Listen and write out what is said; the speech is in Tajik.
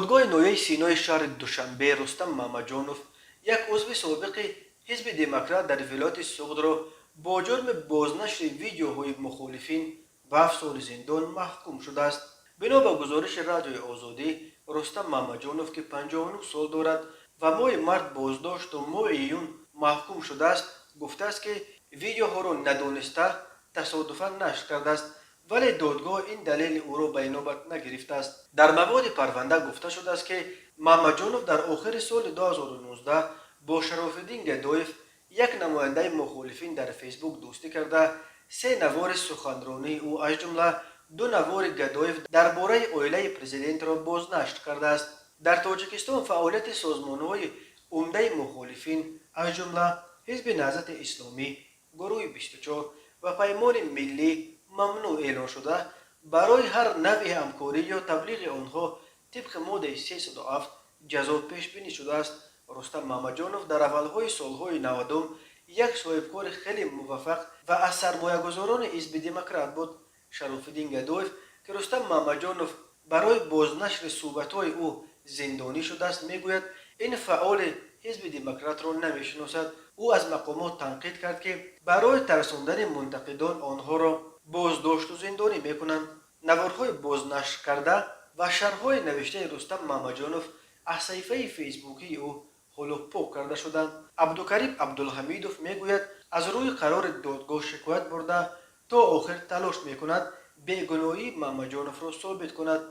Додгоҳи ноҳияи Синои шаҳри Душанбе Рустам Мамаҷонов, як узви собиқи Ҳизби Демократ дар вилояти Суғдро, бо ҷурми бознашри видеоҳои мухолифин ба 7 соли зиндон маҳкум шудааст. Бино ба гузориши Радиои Озодӣ, Рустам Мамаҷонов, ки 59 сол дорад ва моҳи март боздошту моҳи июн маҳкум шудааст, гуфтааст, ки видеоҳоро надониста, тасодуфан нашр кардааст, вале додгоҳ ин далели ӯро ба инобат нагирифтааст. Дар маводи парванда гуфта шудааст, ки Мамаҷонов дар охири соли 2019 бо Шарофиддин Гадоев, як намояндаи мухолифин, дар Фейсбук дӯстӣ карда, се навори суханронии ӯ, аз ҷумла ду навори Гадоев дар бораи оилаи президентро бознашр кардааст. Дар Тоҷикистон фаъолияти созмонҳои умдаи мухолифин, аз ҷумла Ҳизби Наҳзати Исломӣ, Гурӯҳи 24 ва Паймони Миллӣ, мамнӯъ эълон шуда, барои ҳар навъи ҳамкорӣ ё таблиғи онҳо тибқи моддаи 307 ҷазо пешбинӣ шудааст. Рустам Мамаҷонов дар аввалҳои солҳои 90-ум як соҳибкори хеле муваффақ ва аз сармоягузорони Ҳизби Демократ буд. Шарофиддин Гадоев, ки Рустам Мамаҷонов барои бознашри суҳбатҳои ӯ зиндонӣ шудааст, мегӯяд, ин фаъоли Ҳизби Демократро намешиносад. Ӯ аз мақомот танқид кард, ки барои тарсондани мунтақидон онҳоро боздошту зиндонӣ мекунанд. Наворҳои бознашркарда ва шарҳҳои навиштаи Рустам Мамаҷонов аз саҳифаи фейсбукии ӯ ҳоло пок карда шуданд. Абдукарим Абдулҳамидов мегӯяд, аз рӯи қарори додгоҳ шикоят бурда, то охир талош мекунад бегуноҳии Мамаҷоновро собит кунад.